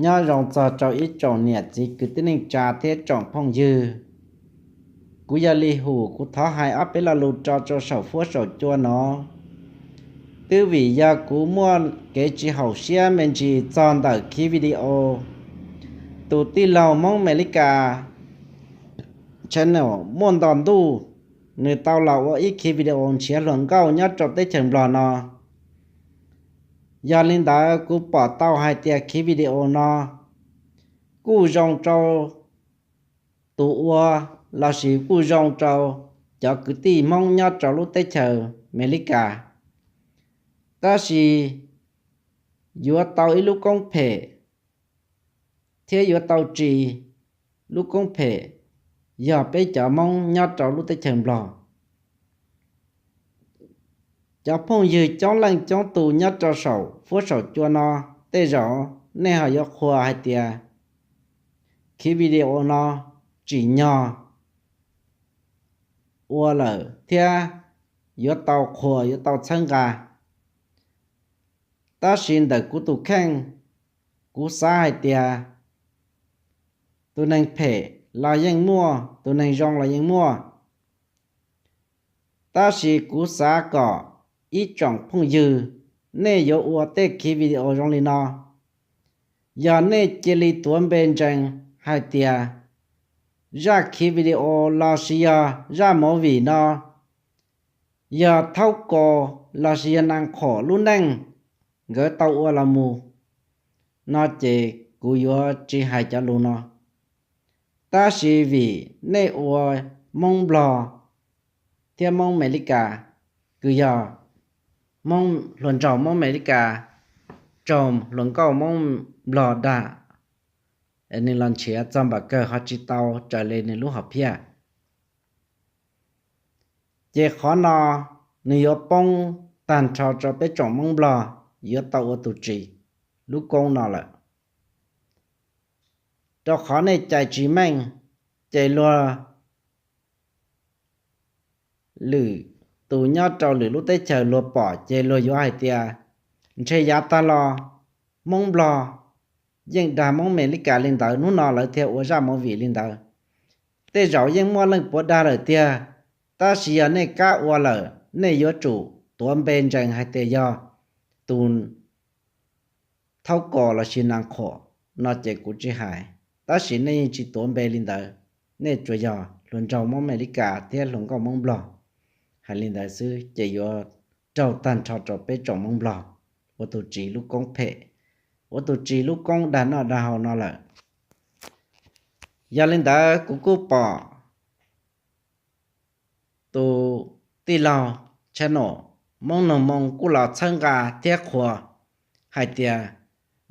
Nyob zoo txog rau ib tsoom niam txiv kwv tij neej tsa thiab tsoom phooj ywg. Kuv yog Lis Hum, kuv thov hais ob peb lo lus tso rau saum fuab saum cua no. Twb vim yog kuv muaj kev tsis haum siab me ntsis txog ntawm khiv video tus tij laug Hmoob Amelikas channel muaj nto ntuj, nws tau los ua ib khiv video nrhiav hluas nkauj nyob rau teb chaws Nplog no. Yog li ntawd kuv pom tau hais tias khiv video no kuj zoo rau tus ua, lossis kuj zoo rau cov kwv tij Hmoob nyob rau lub teb chaws Amelikas. Tab sis yuav tau ib lub koob phem thiab yuav tau ris lub koob phem yog peb cov Hmoob nyob rau lub teb chaws Nplog. Cov phooj ywg coob leej coob tus nyob rau saum fuab saum cua no, tej zaum nej ho yuav qhuas hais tias khiv video no tsim nyog ua lawm thiab yuav tau qhuas yuav tau txhawb nqa. Tab sis ntawm kuv tus kheej, kuv xav hais tias tus neeg phem los yeej muaj, tus neeg zoo los yeej muaj. Tab sis kuv xav kom ib tsoom phooj ywg, nej yuav ua tej khiv video zoo li no, yog nej cia li tuav npe ntsees hais tias zaj khiv video lossis yog zaj movie no yog thaub kaus lossis yog Nas Khom lub neej nkawd tau ua los mus no ces kuv yuav tsis hais cov lus no. Tab sis vim nej ua Hmoob Nplog thiab Hmoob Amelikas, kws yog Hmoob hluas nraug Hmoob Amelikas raug hluas nkauj Hmoob Nplog dag, nws los nrhiav txog npam kawg ho tsis tau raws li nws lub hom phiaj. Ces qhov no nws yuav poob tag nrho rau peb tsoom Hmoob Nplog yuav tau ua tus tsis lub koob no lawm. Rau qhov nej cais tsis meej, ces luag lwm tus nyob rau lwm lub teb chaws luag pom ces luag yuav hais tias ntshe yav tag los Hmoob Nplog yeej dag Hmoob Amelikas li ntawd, hnub no lawv thiaj ua zaj movie li ntawd. Tej zaum yeej muaj leej puav dag lawm tiag, tab sis yog nej kam ua lawm, nej yuav tsum tuav npe ntsees hais tias yog tus thaub kaus lossis Nas Khom no ces kuv tsis hais, tab sis nej yeej tsis tuav npe li ntawd, nej tsuas yog hluas nraug Hmoob Amelikas thiab hluas nkauj Hmoob Nplog hais li ntawd xwb ces yuav raug tag nrho rau peb tsoom Hmoob Nplog ua tus tsis lub koob phem, ua tus tsis lub koob dag noj dag haus no lawm. Yog li ntawd kuv kuj pom tus tij laug channel Hmoob Noog Moo kuj los txhawb nqa thiab qhuas hais tias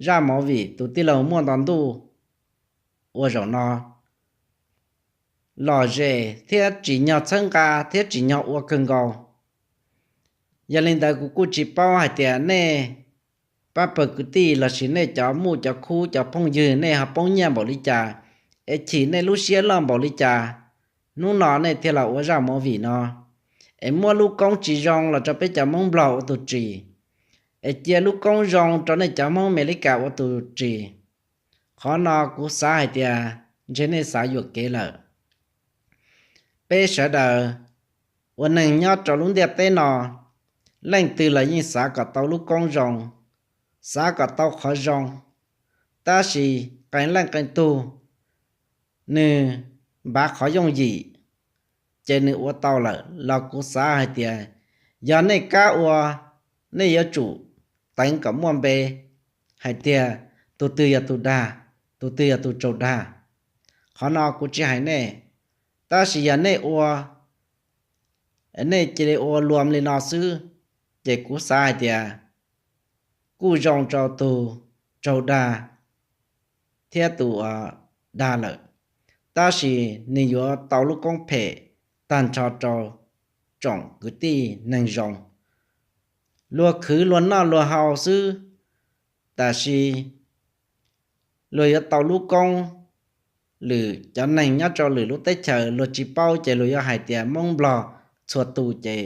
zaj movie tus tij laug muaj nto ntuj ua zaum no lom zem thiab tsim nyog txhawb nqa thiab tsim nyog ua kawg nkaus. Yog li ntawd kuv kuj tsis paub hais tias nej pab pawg kwv tij lossis nej cov muj cov khub cov phooj ywg nej ho poob nyiaj npaum li cas, es chim nej lub siab loj npaum li cas, hnub no nej thiaj los ua zaj movie no, es muab lub koob tsis zoo los rau peb cov Hmoob Nplog ua tus tsis, es cia lub koob zoo rau nej cov Hmoob Amelikas ua tus tsis. Qhov no kuv xav hais tias ntshe nej xav yuam kev lawm. Peb sawv daws ua neeg nyob rau lub ntiaj teb no, leej twg los yeej xav kom tau lub koob zoo, xav kom tau qhov zoo, tab sis qee leej qee tug nws npav qhov yooj yim, ces nws ua tau lawm los kuv xav hais tias yog nej kam ua, nej yuav tsum teev kom muaj npe hais tias tus twg yog tus dag, tus twg yog tus raug dag. Qhov no kuv tsis hais nej, tab sis yog nej ua, nej cia li ua luam li no xwb, ces kuv xav hais tias kuj zoo rau tus raug dag thiab tus dag lawm, tab sis nws yuav tau lub koob phem tag nrho rau tsoom kwv tij neeg zoo. Luag khwv luag noj luag haus xwb, tab sis luag yuav tau lub koob, lwm cov neeg nyob rau lwm lub teb chaws luag tsis paub ces luag yuav hais tias Hmoob Nplog txhua tus ces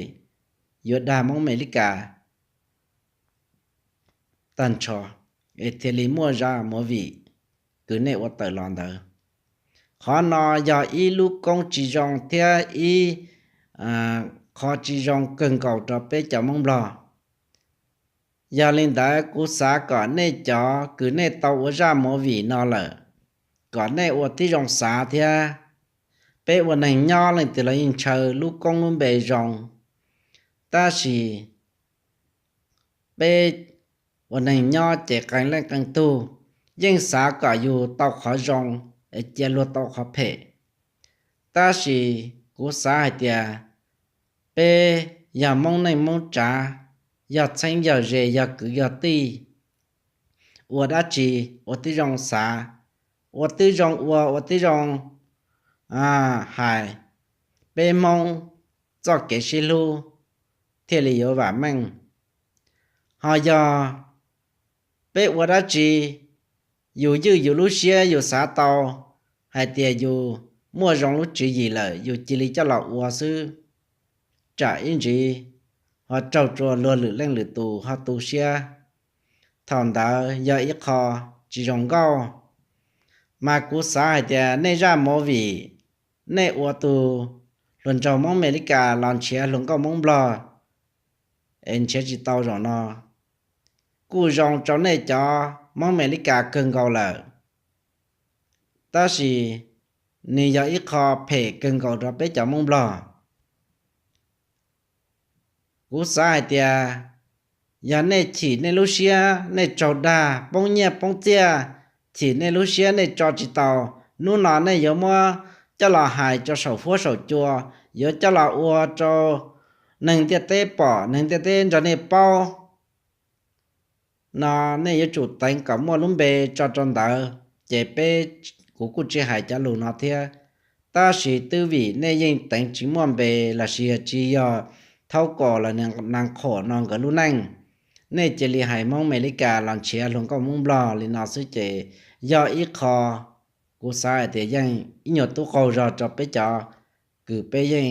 yuav dag Hmoob Amelikas tag nrho, es thiaj li muaj zaj movie kws nej ua tawm los ntawd. Qhov no yog ib lub koob tsis zoo thiab ib qho tsis zoo kawg nkaus rau peb cov Hmoob Nplog. Yog li ntawd kuv xav kom nej cov kws nej tau ua zaj movie no lawm, kom nej ua tib zoo xav thiab. Peb ua neeg nyob leej twg los yeej ntshaw lub koob lub npe zoo, tab sis peb ua neeg nyob ces qee leej qee tug yeej xav kom yus tau qhov zoo, cia luag tau qhov phem. Tab sis kuv xav hais tias peb yog Hmoob neej Hmoob tsav, yog txheeb yog ze, yog kwv yog tij, ua dab tsi ua tib zoo xav, ua tib zoo ua, ua tib zoo hais, peb Hmoob txoj kev sib hlub thiaj li yuav vam meej. Ho yog peb ua dab tsi, yus ywj yus lub siab yus xav tau hais tias yus muaj zoo lub tswv yim lawm yus cia li coj los ua xwb, tsam ib ntsis ho raug rua luag lwm leej lwm tus ho tu siab. Thaum ntawd yog ib qho tsis zoo nkauj. Mas kuv xav hais tias nej zaj movie, nej ua tus hluas nraug Hmoob Amelikas los nrhiav hluas nkauj Hmoob Nplog es nrhiav tsis tau zaum no, kuj zoo rau nej cov Hmoob Amelikas kawg nkaus lawm, tab sis nws yog ib qho phem kawg nkaus rau peb cov Hmoob Nplog. Kuv xav hais tias yog nej chim nej lub siab, nej raug dag poob nyiaj poob txiaj, chim nej lub siab nej tso tsis tau, hnub no nej yuav muab coj los hais rau saum fuab saum cua, yuav coj los ua rau neeg ntiaj teb pom, neeg ntiaj teb nrog nej paub no, nej yuav tsum teev kom muaj lub npe tso rau ntawd. Ces peb, kuv kuj tsis hais cov lus no thiab, tab sis twb vim nej yeej teev tsis muaj npe los sis yog tsis yog thaub kom los nas qhom no nkawd lub neej, nej cia li hais Hmoob Amelikas los nrhiav hluas nkauj Hmoob Nplog li no xwb ces yog ib qho kuv xav hais tias yeej ib nyuag tub qaug zog rau peb cov kws peb yeej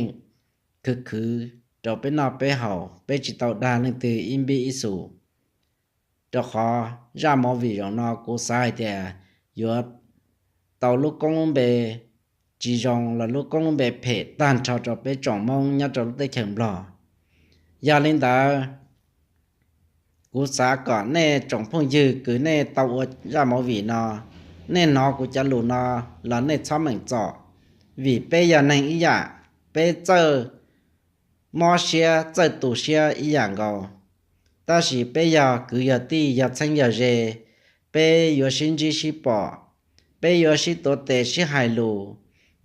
khwv khwv rau peb noj peb haus, peb tsis tau dag leej twg ib npib ib xus. Rau qhov zaj movie zaum no kuv xav hais tias yuav tau lub koob lub npe tsis zoo los lub koob lub npe phem tag nrho rau peb tsoom Hmoob nyob rau lub teb chaws Nplog. Yog li ntawd, kuv xav kom nej tsoom phooj ywg kws nej tau ua zaj movie no, nej hnov kuv cov lus no los nej txhob meem txom, vim peb yog neeg ib yam, peb txawj mob siab txawj tu siab ib yam nkaus. Tab sis peb yog kwv yog tij yog txheeb yog ze, peb yuav sib ntsib sib pom, peb yuav sib tuav tes sib hais lus.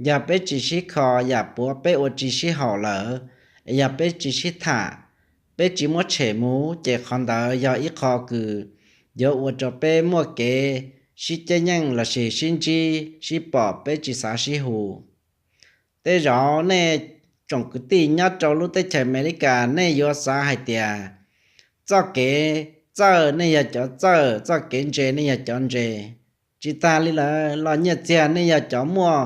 Yog peb tsis sib kho yam puav peb ua tsis sib haum lawm, yog peb tsis sib tham, peb tsis muab tshem mus ces qhov ntawd yog ib qho kws yuav ua rau peb muaj kev sib ceb nyeej los sis sib ntsib sib pom peb tsis xav sib hu. Tej zaum nej tsoom kwv tij nyob rau lub teb chaws Amelikas nej yuav xav hais tias txoj kev txawj nej yog cov txawj, txoj kev ntse nej yog cov ntse. Tsis tas li lawm los nyiaj txiag nej yog cov muaj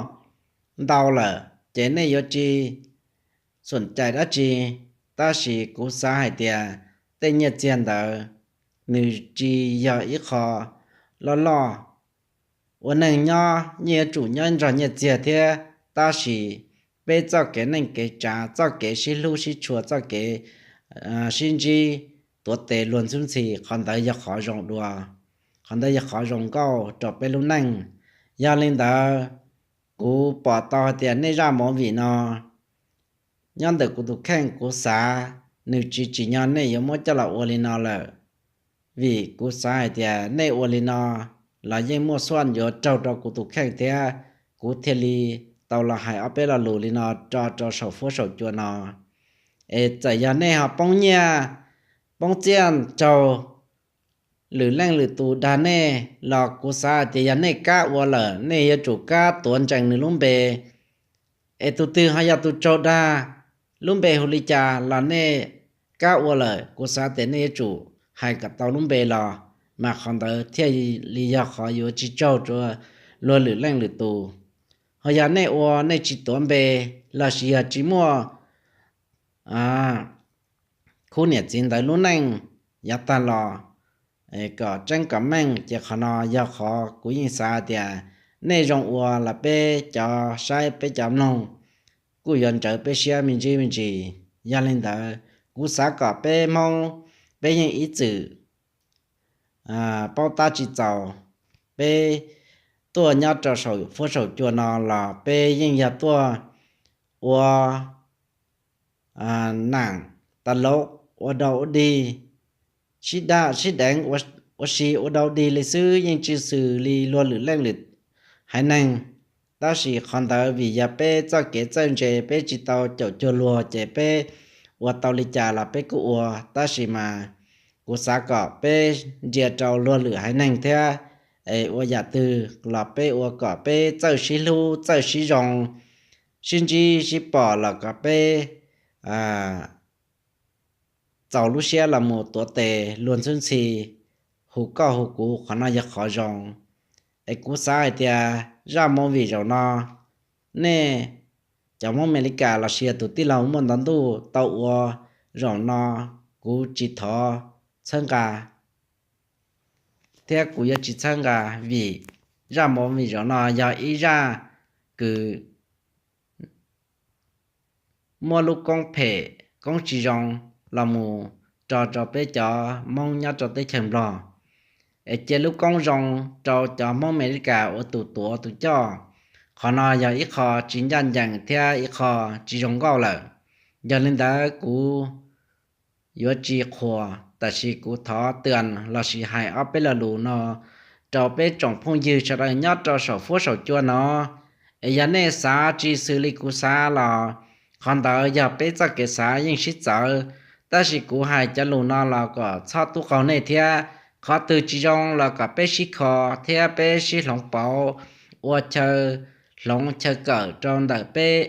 ntau lawm ces nej yuav tsis xum cais dab tsi. Tab sis kuv xav hais tias tej nyiaj txiag ntawd nws tsis yog ib qho loj loj. Ua neeg nyob yeej yuav tsum nyob nrog nyiaj txiag thiab, tab sis peb txoj kev neej kev tsav, txoj kev sib hlub sib tshua, txoj kev sib ntsib tuav tes luag ntxub ntxhi, qhov ntawd yog qhov zoo dua, qhov ntawd yog qhov zoo nkauj rau peb lub neej. Yog li ntawd, kuv pom tau hais tias nej zaj movie no nyob ntawm kuv tus kheej kuv xav nws tsis tsim nyog nej yuav muab coj los ua li no lawm, vim kuv xav hais tias nej ua li no los yeej muaj xuaj yuav raug rau kuv tus kheej thiab, kuv thiaj li tau los hais ob peb lo lus li no tso rau saum fuab saum cua no. Es txawm yog nej ho poob nyiaj poob txiaj raug lwm leej lwm tus dag nej los kuv xav hais tias yog nej kab ua lawm nej yuav tsum kab tuav ntsees nws lub npe. Es tus twg ho yog tus raug dag, lub npe hu li cas los nej kab ua lawm kuv xav tias nej yuav tsum hais kom tau lub npe los, mas qhov ntawd thiaj li yog qhov yuav tsis raug rau luag lwm leej lwm tus. Ho yog nej ua nej tsis tuav npe los sis yog tsis muaj khub niam txiv ntawd lub neej yav tag los, kom tseeb kom meej, ces qhov no yog qhov kuv yeej xav tias nej zoo ua los peb cov saib peb cov mloog kuj yuav ntsawv peb siab me ntsis me ntsis. Yog li ntawd, kuv xav kom peb Hmoob peb yeej ib txwm paub tab tsis txaus. Peb tuaj nyob rau saum fuab saum cua no los peb yeej yog tuaj ua nam tas laub ua dau ua dig, sib daj sib deev, ua si ua dau dig li xwb, yeej tsis xws li luag lwm leej lwm haiv neeg. Tab sis qhov ntawd vim yog peb txoj kev txawj ntse, peb tsis tau caum cuag luag ces peb ua tau li cas los peb kuj ua. Tab sis mas kuv xav kom peb ntsia rau luag lwm haiv neeg thiab, es ua yam twg los peb ua kom peb txawj sib hlub txawj sib zoo, sib ntsib sib pom los kom peb txaus lub siab los mus tuav tes luag ntxhwb ntxhi hu koj hu kuv, qhov no yog qhov zoo. Es kuv xav hais tias zaj movie zaum no, nej cov Hmoob Amelikas los sis tus tij laug muaj ntau ntuj tau ua zaum no, kuv tsis thov txhawb nqa thiab kuv yuav tsis txhawb nqa, vim zaj movie zaum no yog ib zaj kws muab lub koob phem koob tsis zoo los mus rau rau peb cov Hmoob nyob rau teb chaws Nplog, es cia lub koob zoo rau cov Hmoob Amelikas ua tus tuav tus coj. Qhov no yog ib qho tsis ncaj ncees thiab ib qho tsis zoo nkauj lawm. Yog li ntawd kuv yuav tsis qhuas, tab sis kuv thov twm los sis hais ob peb lo lus no rau peb tsoom phooj ywg sawv daws nyob rau saum fuab saum cua no. Es yog nej xav tsis xws li kuv xav los qhov ntawd yog peb txoj kev xav yeej sib txawv, tab sis kuv hais cov lus no los kom txhob tub qaug nej thiab. Qhov twg tsis zoo los kom peb sib kho thiab peb sib hloov pauv, ua chaw hloov chaw kawm rau ntawm peb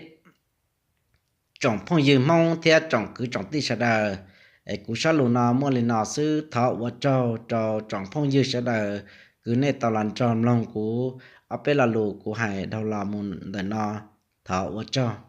tsoom phooj ywg Hmoob thiab tsoom kwv tsoom tij sawv daws. Es kuv zaj lus no muaj li no xwb, thov ua tsaug rau tsoom phooj ywg sawv daws kws nej tau los nrog mloog kuv ob peb lo lus kuv hais dhau los mus ntawm no. Thov ua tsaug.